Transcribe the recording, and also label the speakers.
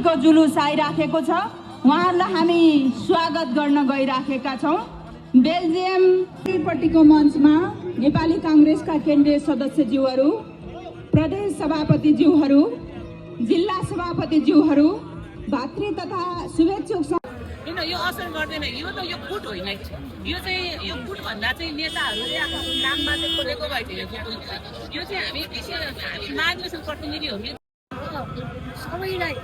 Speaker 1: पार्टीको जुलुस आइराखेको छ। उहाँहरूलाई हामी स्वागत गर्न गइराखेका छौँ। बेल्जियम पार्टीको मञ्चमा नेपाली काङ्ग्रेसका केन्द्रीय सदस्यज्यूहरू, प्रदेश सभापतिज्यूहरू, जिल्ला सभापतिज्यूहरू, भातृ तथा शुभेच्छुक
Speaker 2: यो असर गर्दैन। यो त यो फुट होइन, यो चाहिँ यो फुट भन्दा चाहिँ नेताहरूले आफ्नो नाममा चाहिँ खोलेको भइदियो। यो चाहिँ हामी मानिसको प्रतिनिधिहरूले सबैलाई